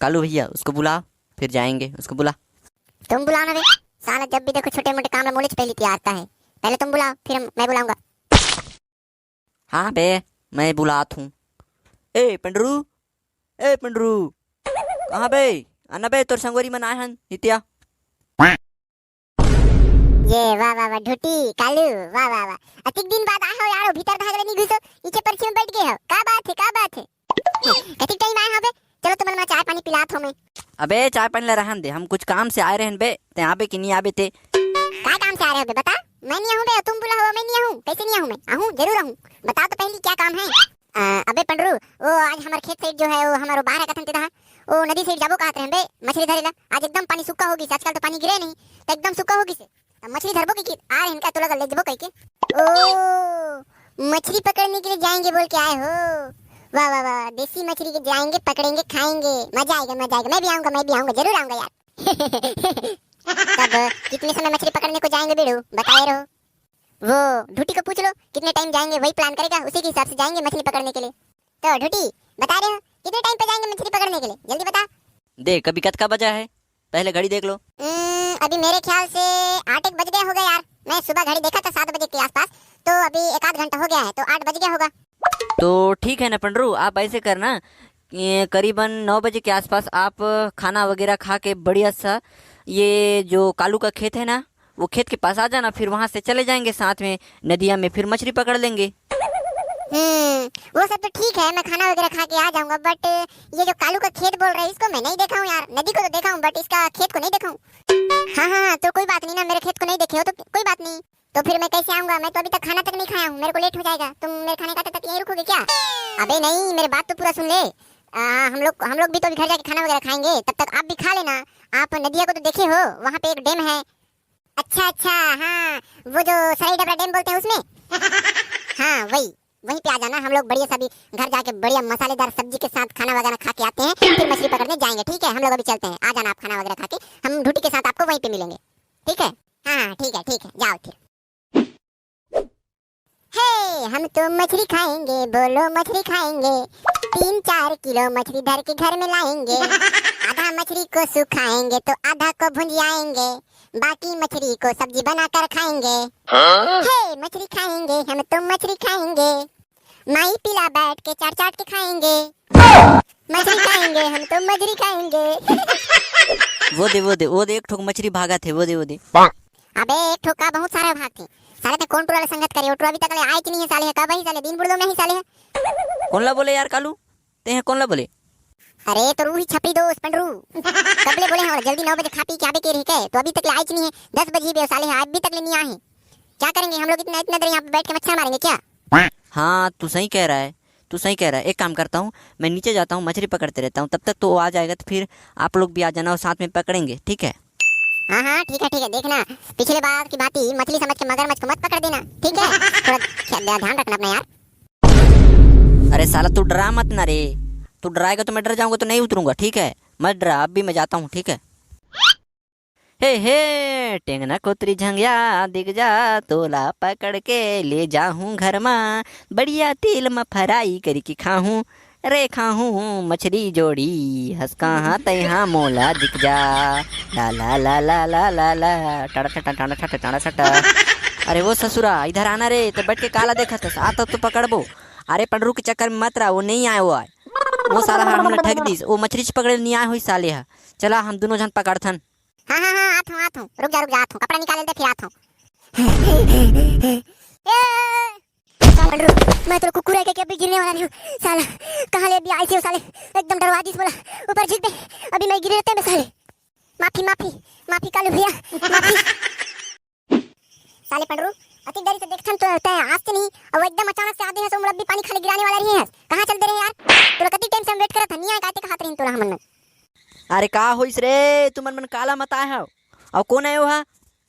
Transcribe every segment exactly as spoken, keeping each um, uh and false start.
कालू भैया, उसको बुला, फिर जाएंगे। उसको बुला। तुम बुलाओ ना बे। साला जब भी देखो छोटे मोटे काम ला मोले से पहले तैयार आता है। पहले तुम बुलाओ, फिर हम, मैं बुलाऊंगा। हाँ बे, मैं बुलात हूँ। ए पंडरू, ए पंडरू, कहाँ बे? आना बे, तोर संगोरी मन आए हन, नित्या। ये वाह, वाह, वाह, ढूटी, कालू, वाह, वाह, वाह। अतिक दिन बाद आए हो यार, भीतर धागले नहीं घुसो, नीचे परछी में बैठ गए हो। का बात है, का बात है? कतिक टाइम आए हो बे? चलो तुमन ला चाय पानी पिलात हो मैं। अबे चाय पानी ला रहन दे, हम कुछ काम से आए रहन बे, ते आबे कि नहीं आबे ते? का काम से आ रहे हो बे, बता। मैं नहीं आऊँ बे, तुम बुलाओ, मैं नहीं आऊँ, कैसे नहीं आऊँ मैं? आऊँ, जरूर आऊँ। बता तो पहली क्या काम है? अ, अबे पंडरू, वो आज हमारे खेत साइड जो है, वो हमारो बाहर का थन तेदा, वो नदी साइड जाबो कहत रहे बे, मछली धरे ला। आज एकदम पानी सूखा होगी, आजकल तो पानी गिरे नहीं, तो एकदम सूखा होगी से। अब मछली धरबो के, के आ रहे इनका तो लगा ले जबो कह के। ओ, मछली पकड़ने के लिए जाएंगे बोल के आए हो? वाह, वाह, वाह, देसी मछली के जाएंगे, पकड़ेंगे, खाएंगे, मजा आएगा, मजा आएगा। मैं भी आऊंगा, मैं भी आऊंगा, जरूर आऊंगा यार। तब कितने समय मछली पकड़ने को जाएंगे बीड़ू, बताए रहो। वो ढूटी को पूछ लो, कितने टाइम जाएंगे, वही प्लान करेगा, उसी के हिसाब से जाएंगे मछली पकड़ने के लिए। तो ढूटी, बता रहे हो कितने टाइम पे जाएंगे मछली पकड़ने के लिए, जल्दी बता। देख, अभी कतका बजा है, पहले घड़ी देख लो। हम्म, अभी मेरे ख्याल से आठ एक बज गया होगा यार। मैं सुबह घड़ी देखा था सात बजे के आसपास, तो अभी एक आध घंटा हो गया है, तो आठ बज गया होगा। तो ठीक है ना पंडरू, आप ऐसे करना, ये करीबन नौ बजे के आसपास आप खाना वगैरह खा के बढ़िया सा, ये जो कालू का खेत है ना, वो खेत के पास आ जाना, फिर वहां से चले जाएंगे साथ में नदिया में, फिर मछली पकड़ लेंगे। हम्म, वो सब तो ठीक है, मैं खाना वगैरह खा के आ जाऊंगा, but ये जो कालू का खेत बोल रहे हैं, इसको मैं नहीं देखा हूँ यार। नदी को तो देखा हूँ, but इसका खेत को नहीं देखा हूँ। हाँ, हाँ, हाँ, तो कोई बात नहीं ना, मेरे खेत को नहीं देखे हो तो कोई बात नहीं। तो फिर मैं कैसे आऊंगा? मैं तो अभी तक खाना तक नहीं खाया हूँ, मेरे को लेट हो जाएगा। तुम मेरे खाने का तब तक यहीं रुकोगे क्या? अबे नहीं, मेरे बात तो पूरा सुन ले। आ, हम लोग, हम लोग भी तो अभी घर जाके खाना वगैरह खाएंगे, तब तक आप भी खा लेना। आप नदिया को तो देखे हो, वहाँ पे एक डैम है। अच्छा, अच्छा, हाँ, वो जो सराई डबरा डैम बोलते हैं उसमें। हाँ, वही, वहीं पे आ जाना। हम लोग बढ़िया सा भी घर जाके बढ़िया मसालेदार सब्जी के साथ खाना वगैरह खा के आते हैं, फिर मछली पकड़ने जाएंगे, ठीक है? हम लोग अभी चलते हैं, आ जाना आप खाना वगैरह खा के, हम ढूटी के साथ आपको वहीं पे मिलेंगे, ठीक है? हाँ, हाँ, ठीक है, ठीक है, जाओ फिर। हे, हम तो मछली खाएंगे, बोलो मछली खाएंगे, तीन चार किलो मछली धर के घर में लाएंगे। आधा मछली को सुखाएंगे तो आधा को भुंजियाएंगे, बाकी मछली को सब्जी बनाकर खाएंगे। हाँ? हे, मछली खाएंगे, हम तो मछली खाएंगे, माई पीला बैठ के चाट चाट के खाएंगे। मछली खाएंगे, हम तो मछली खाएंगे। वो दे, वो दे, वो दे, एक ठोक मछली भागत हे, वो दे, वो दे। अबे, एक ठोक का बहुत सारा भाग थे। साले ते कौन टोला ले संगत करे? वो टोला अभी तक ले आए कि नहीं है साले? कब ही साले? दिन बुड़ दो नहीं साले। कौन ला बोले यार कालू? ते हैं कौन ला बोले? अरे, तो रूही छपरी दोस्त पंडरू। कब ले बोले हैं, जल्दी नौ बजे खा पी के आबे के रही के? तो अभी तक ले आए कि नहीं है? दस बजे ही बे साले, अभी तक ले नहीं आए हैं। क्या करेंगे हम लोग इतना, इतना देर यहाँ पे बैठ के मच्छर मारेंगे क्या? हाँ, तू सही कह रहा है, तू सही कह रहा है। एक काम करता हूँ, मैं नीचे जाता हूँ, मछली पकड़ते रहता हूँ, तब तक तो वो आ जाएगा, तो फिर आप लोग भी आ जाना और साथ में पकड़ेंगे, ठीक है? हाँ, हाँ, ठीक है, ठीक है। देखना, पिछले बार की भांति मछली समझ के मगरमच्छ को मत पकड़ देना, ठीक है? थोड़ा ख्या-, ध्यान रखना अपना यार। अरे साला, तू डरा मत ना रे, तू डराएगा तो मैं डर जाऊंगा, तो नहीं उतरूंगा, ठीक है? मत डरा, अब भी मैं जाता हूँ, ठीक है? हे हे, टेंगना कोतरी झंगिया दिख जा, तोला पकड़ के ले जाहूं घर मा, बढ़िया तेल म फ्राई करी के खाहूं रे, खाहूं मछली जोड़ी, हंस कहां तैहां मोला दिख जा, ला ला ला ला ला ला ला, ta-da Tata, ta-da Tata, ta-da Tata. अरे वो ससुरा, इधर आना रे, तो बैठ के काला देखत हस, आता तो पकड़बो। अरे पंडरू के चक्कर में मत रहा, वो नहीं आए, वो आए, वो साला हमला ठग दिस, वो मछली पकड़े नहीं आए होई साले हा। चला हम दोनों झन पकड़थन। हाँ, हाँ, हाँ, आत हूँ, आत हूँ। रुक जा, रुक जा, आत हूँ। कपड़ा निकाल लेते, फिर आत हूँ। ए, ए, ए, ए, साला पंडरू, मैं तेरे कुकुर है क्या, अभी गिरने वाला नहीं हूँ। साला, कहाँ ले अभी आए थे वो साले? एकदम डरवा दिस बोला। ऊपर झुक बे, अभी मैं गिर रहते हैं बे साले। माफी, माफी, माफी कालू भैया, माफी। साले पंडरू, अति देरी से देखथन तो तय आज से नहीं, और एकदम अचानक से आदे हैं, सो मुरब्बी पानी खाली गिराने वाला रही है। कहाँ चल दे रहे हैं यार? तोला कति टाइम से हम वेट करत हन, नहीं आए, काते कहात रही तोला हमन में। अरे का होइस रे, तुमन मन काला मत आए हव? अउ कौन आए हो हा?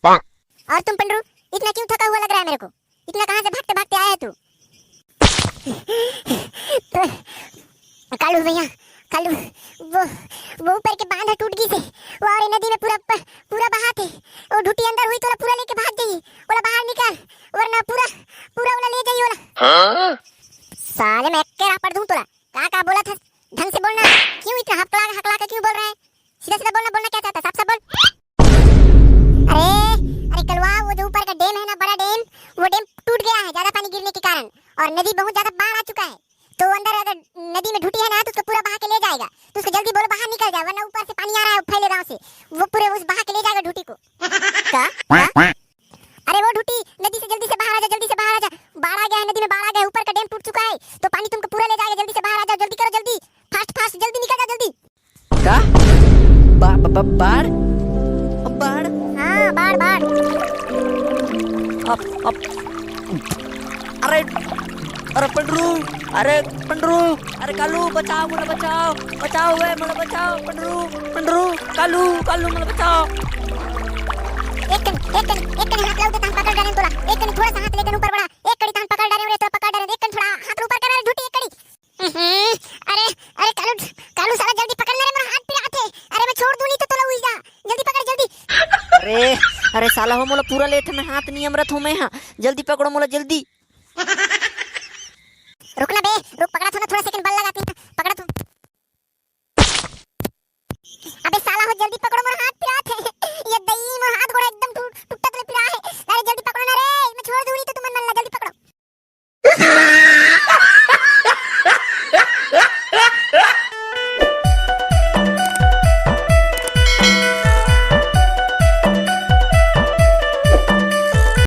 और तुम पंडरू, इतना क्यों थका हुआ लग रहा है मेरे को? इतना कहाँ से भागते भागते आया है तू? तो कालू भैया, कालू, वो, वो ऊपर के बांध टूट गई से, वो और ये नदी में पूरा प-, पूरा बहा थे, वो ढूटी अंदर हुई तो ओला पूरा लेके भाग गई, ओला बाहर निकाल, वरना पूरा, पूरा ओला ले जाई ओला। हाँ? साले मैं एक रापड़ दूं तोला, का का बोला था, ढंग से बोलना, क्यों इतना हकला हकला के क्यों और नदी बहुत ज्यादा बाढ़ आ चुका है, तो अंदर अगर नदी में ढूटी है ना, तो उसको पूरा बहा के ले जाएगा। तो उसको जल्दी बोलो, बाहर निकल जाए, वरना ऊपर से पानी आ रहा है फैले गांव से, वो पूरे उस बहा के ले जाएगा ढूटी को। का? का? अरे वो ढूटी, नदी से जल्दी से बाहर आ जा, जल्दी से बाहर आ जा। बाढ़ आ गया है, नदी में बाढ़ आ गया है, ऊपर का डैम टूट चुका है, तो पानी तुमको पूरा ले जाएगा। जल्दी से बाहर आ जाओ, जल्दी करो, जल्दी, फास्ट फास्ट, जल्दी निकल जाओ, जल्दी। का? बा-, बा-, बा-, बाढ़? बाढ़? हाँ, बाढ़, बाढ़। अब, अब, अरे, अरे पंडरू, अरे पंडरू, अरे कालू, बचाओ, मोला बचाओ, बचाओ, वे, मोला बचाओ, पंडरू, पंडरू, कालू, कालू, मोला बचाओ। एक कन, एक कन, एक कन हाथ लाऊ दे, तहां पकड़ डारेन तोला। एक कन थोड़ा सा हाथ लेके ऊपर बढ़ा। एक कड़ी तहां पकड़ डारेन रे, तोला पकड़ डारेन। एक कन थोड़ा हाथ ऊपर कर रे, ढूटी एक कड़ी। हम्म, अरे, अरे कालू, कालू साला जल्दी पकड़ ले रे, मोर हाथ पिरात हे। अरे मैं छोड़ दूं नहीं तो तोला उई जा। जल्दी पकड़, जल्दी। अरे, अरे साला हो, मोला पूरा लेत हे, मैं हाथ नहीं अमरत हूँ मैं, हाँ। जल्दी पकड़ो मोला, जल्दी। रुकना बे, रुक, पकड़ा थो ना, थोड़ा सेकंड बल